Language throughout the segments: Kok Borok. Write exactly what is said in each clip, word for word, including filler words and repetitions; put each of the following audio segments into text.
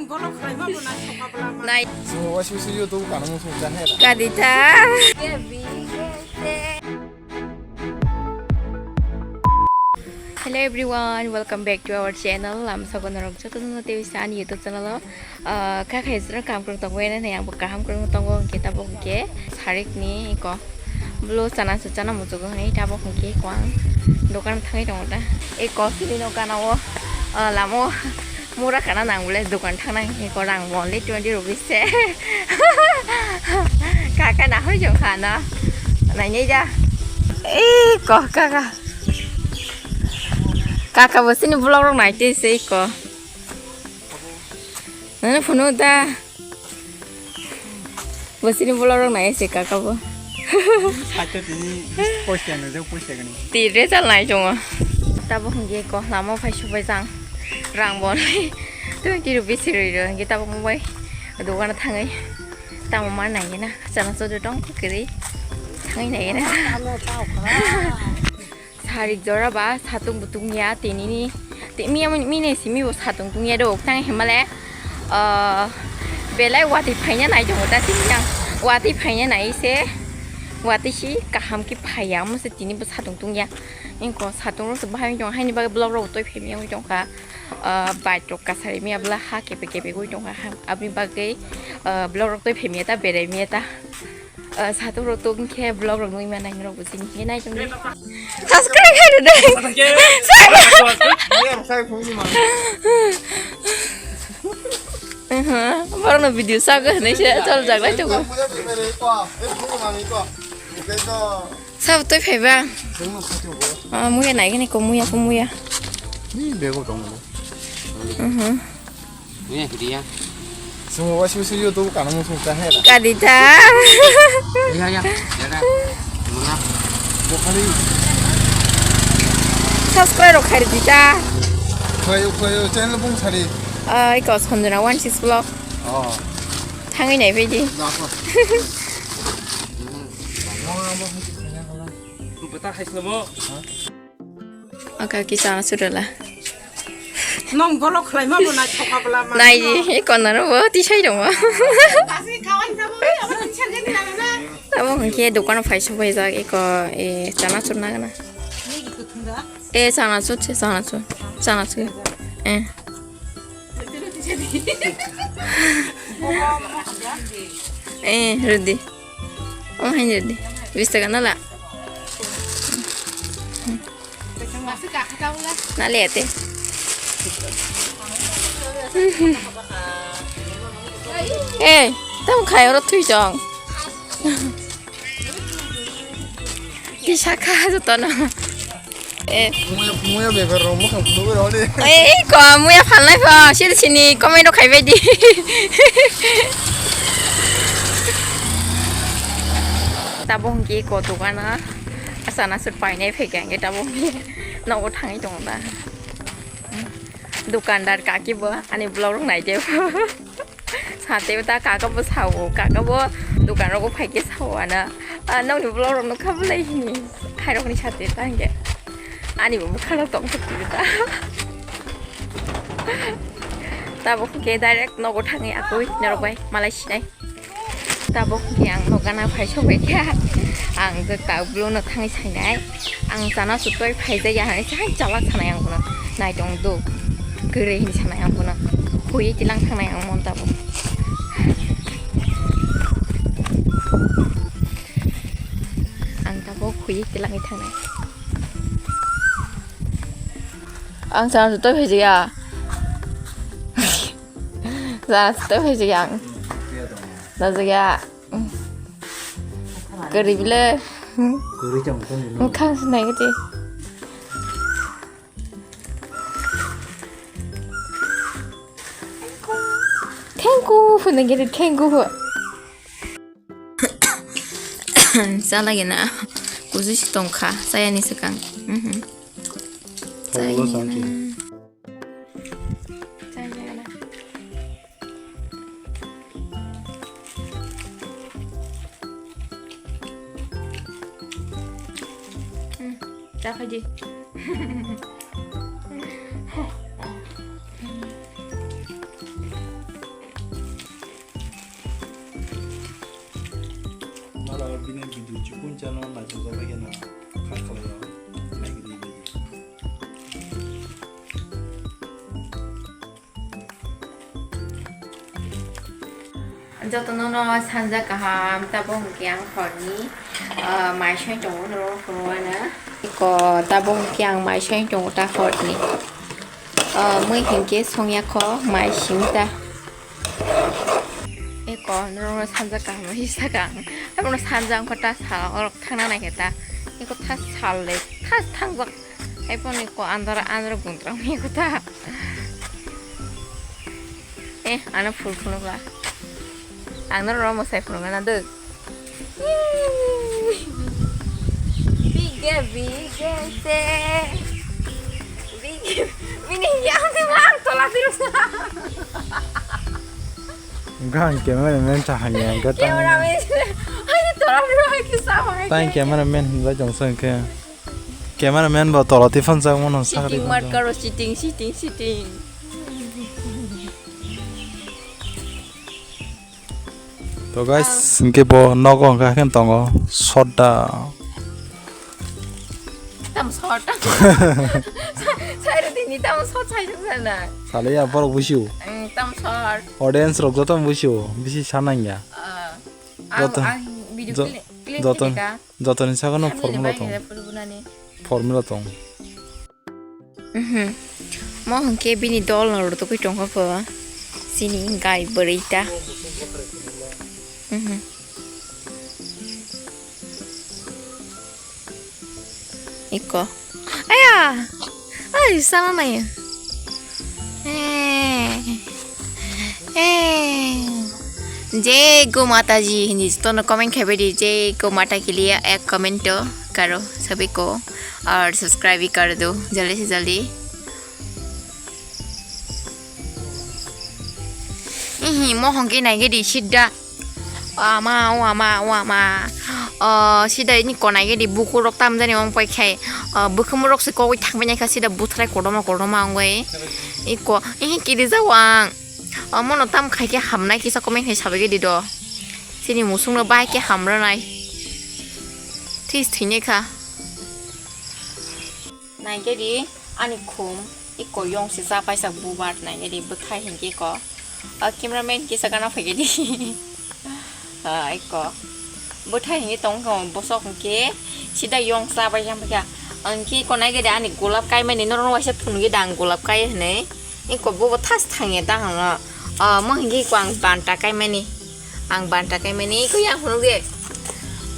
Nai. Chwng waisa waisa YouTube kanwi muchung cha he da. Kadita. Hello everyone, welcome back to our channel. Lamsok norok jotono tei ani YouTube channel o, ah, kha khai jora kam kwrwng tongo, ene ang bo kaham kwrwng tongo, hwnkhe tabuk hwnkhe sarik ni eko. Bwlo chana se chana muchungo hinwi tabuk hwnkhe eko ang dokan thangwi tongo da. Eko chini nokana o, ah, lama o mura kana nang bole dokan thangna hwnkhe eko rang bo only twenty rupees se. Kaka nahoi jong khana. Nainai da. Eko kaka. Kaka bo chini vlog rok nai twi se eko. Nana phunu da. Bo chini vlog rok nai se kaka bo. Saito tini poisa no je poisa gani. Ti re chal nai chungo. Tabuk hwnkhe eko lama phai subai jang. Rang bo twenty rupees rwi rw hwnkhe tabuk mobile dogan thangwi tamo ma nai na chana chudri tong kwrwi thangwi nai na. Sarik jora ba satung bo tungya tinini. Miya mine simi bo satung tungya do tang himale. Belai watwi phaina nai tongo ta tini ang. Watwi phaina nai se. Watwi si kaham khe phaiya omo se tini bo satung tungya. Ingko satung rok se bahai tong haini bagwi vlog rok toi phemi wngwi tongkha. Bike rok kasari miya bwla ha kepe kepe wngwi tongkha. Aboni bagwi vlog rok toi phemiya ta berai miya ta. Satung rok tong khe vlog rok nui manai rok bo sini khe nai tong. Subscribe khai rw de. Borok no video sa ga hinwi se chol jak lai tongo. Sabo twi phaiba. Muya nai gini ko muya ko muya. Ni bego tongo. Muya hidiya. Chwng waisa waisa YouTube kanwi muchung cha he da. Kadita. Ya ya. Ya da. Muna. Bo khali. Subscribe rok khai rwdi ta. Khayo khayo channel bung sari. Ai ko Sanjana one six vlog. Oh. Thangwi nai baidi. Nako. Bata khaisla mo. Aka ki chana churala. Nong bolok khlai ma bo nai thoka bla ma. Nai ji, e kona ro bo tisai dong. Asi khawan jabo, abo tisai gani na na. Abo hwnkhe dokan phai sok bai jak eko, e chana churna gana. E chana chur se chana chur. Chana chur. E. E rwdi. O haini rwdi. Bis taka nala. Nale ate. Eh, tam khai oro thui chong. Kisa kha jotono. Eh. Muya, muya beber rok mukhang phunugwi rw de. Eh, ko muya phalnai pho, sini sini comment rok khai bai di. Tabuk hwnkhe ko dogana. Asa na sut painai phaikha hwnkhe tabuk hwnkhe nogo thangwi tongo da. Dukandar kaki bo ani vlog rok naide. Sate ta kaka bo sao, kaka bo dukan rogo phaikhe sao ana. Ah, nokni vlog rok nukha bolai hini. Khairokni sate ta hwnkhe. Ani bo bwkhalo tong thok ta. Tabuk hwnkhe direct nogo thangwi akui norok bai malai sinai. Tabuk hwnkhe ang nokgana phai sokbaikha. Ang jwk ta bwlwno thangwi sainai. Ang chana sutoi phaijak ya hinwi chai chalak sanai ang bono. Naitong duk. Kwrwi hinwi sanai ang bono. Huiwi tilang thangnai ang mon tabuk. Ang tabuk huiwi tilangwi thangnai. Ang chana sutoi phaijak ya. Chana sutoi phaijak ya ang. Dajak ya. Kwrwi bwle. Kwrwi chong tong. Mukhang se nai gati. Thank you, phone gati, thank you. Chala gina. Kuzu si tongkha, saya ni sekang. Mhm. Saya ni. Hmm, ta khaji. Chukun channel naisajak bai kheno kha khlaio, like di bai di. Jotono no sanja kaham, tabuk hwnkhe ang horni, ah, mai soi tongo norok phuru ano. Iko tabuk hwnkhe ang mai soi tongo ta horni. Ah, mui hinkhe songya kho mai simi ta. Eko norokno sanja kaham hwnwi sakha ang. Abono sanja wngkha ta sal orok thangna naikhe ta. Eko ta sal le ta thangjak. Haiphano eko andar andar gundra wngya kho ta. Eh, ano phul phunukla. Ang norokno mwsai phunukna dwk. Bige, bige, se. Bige, bini yang te mang tola tirus. Gang cameraman ta hanya kata. Cameraman. Hai tola tirus hai kisa hai. Tang cameraman ba jong sang ke. Cameraman ba tola ti phone jang mono sakri. Cheating mat karo, cheating, cheating, cheating. To guys, hingke bo nogo hingke haikhe tongo soda. Tam sot. Sai rw dini tam sot sai sung sana. Sale ya borok busiu. Tam sot. Audience rok joto busiu, bisi sanang ya. Ah, ang, Joto, ang video jo-, clip, clip joto, clip ka. Jotoni sagono Hamya formula ni tong. Formula tong. Mhm. Mo hwnkhe bini dol no rwtugwi tongkha kho. Chini gai bwrwi ta. Mhm. Iko. Aya! Ai, sana nai. Eh. Eh. Jai Go Mataji hindi tono comment khai bai di. Jai Go Mata ke liye ek comment to karo sabhi ko. Aur subscribe bhi kar do jaldi se jaldi. Ihi, mohong ke nai gedi sidda. O ama, o ama, o ama. O, sida ini konai gedi buku rok tam jani ong pai khai. O, bukumu rok se kogoi thang bai nai kha sida buthrai kotorma kotorma ong bai. Iko, ihi kiri jao ang. O, mono tam khai khe hamnai kisa comment khai sabai gedi do. Sini musung no bai khe hamra nai. This thini kha. Naigedi ani khum iko yong se cha paisa bubar naigedi bwthai hinkhe iko. O cameraman kisa gana phaigedi. Ah, iko. Bwthai hinkhe tong kha bosok hinkhe sida yong cha paisa paisa. Hinkhe iko naigedi ani golap kaimani norok waisa phunugwi da ang golap kai hinwi. Iko bobo thas thangya da hwnwi. Ah, mo hinkhe iko ang banta kaimani. Ang banta kaimani iko yang phunukdi.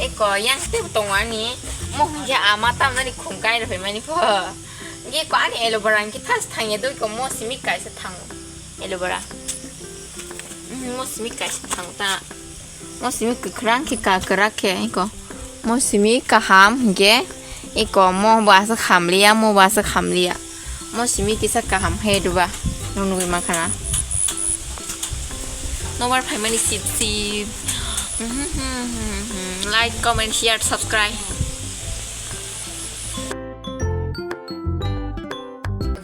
Eko yang tebo tongo ani. Mo hwnkhe ama tamnani khum kairo phaimani pho. Hwnkhe eko ani aloe vera hwnkhe thas thangya do eko mo simi kaisa thango. Aloe vera. Mhm, mo simi kaisa thango ta. Mo simi kwkhwrang khe ka kwrak khe eko. Mo simi kaham hwnkhe eko mo bo aswk hamliya, mo bo aswk hamliya. Mo simi kisa kaham he duba. Nung nugui makhana. Nobar phaimani sip sip. Like, comment, share, subscribe.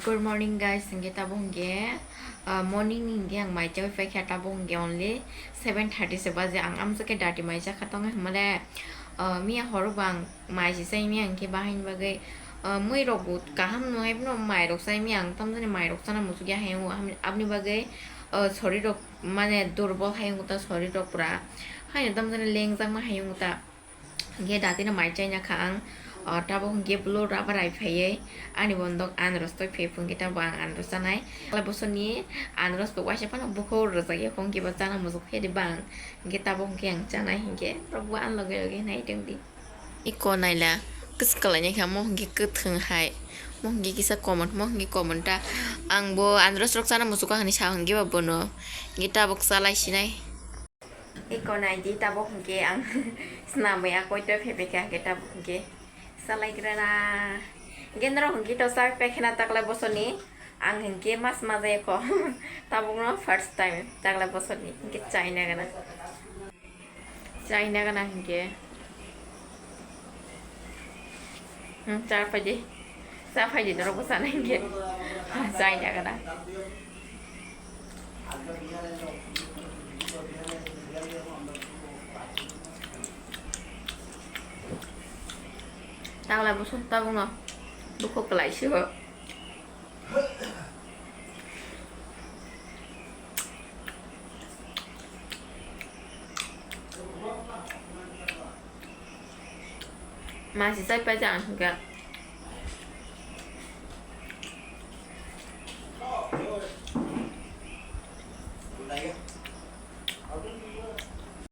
Good morning guys, hingke tabuk hingke, ah, morning ni hingke ang mai chawi paikha tabuk hingke only seven thirty se baje ang amsa ke dati mai chakha tongo himale, ah, miya horo bang mai se sai miya hingke bahai ni bagwi, ah, mui rok bo kaham no hai no mai rok sai miya ang tamjani mai rok chana muchuk ya hai aboni bagwi, ah, sori rok mane durbol hai ta sori rok pura hai no tamjani lengjak ma hai ta. Hingke datino mai chaina kha ang, o, tabuk hingke blue rubber ai phaiwi ani bondok anros toi phai phungke tabuk ang anros chanai. Kala bosoni anros bo waisa phano bukhuk rwjak ya phungke bo chana muchuk khe di bang. Hingke tabuk hingke ang chanai hingke borok bo ang loge loge nai tongdi. Iko naila kwchwk kalainai kha mo hingke kwthwng hai. Mo hingke kisa komon mo hingke komon ta. Ang bo anros rok chana muchukha hinwi sa hingke ba bono. Hingke tabuk chalai sinai. Iko naidi tabuk hingke ang snamwi akoito phepekha hingke tabuk hingke salaigrana. Hingke norok hingke to sak pekhena takle bosoni ang hingke mas majai kho tabukno first time takle bosoni hingke chaina gana. Chaina gana hingke. Hmm, cha phaidi. Cha phaidi norok bwsana hingke. Chaina gana. Taklai bosong tabukno bukhuk kwlai si o. Masi chai paijak ang hwnkhe.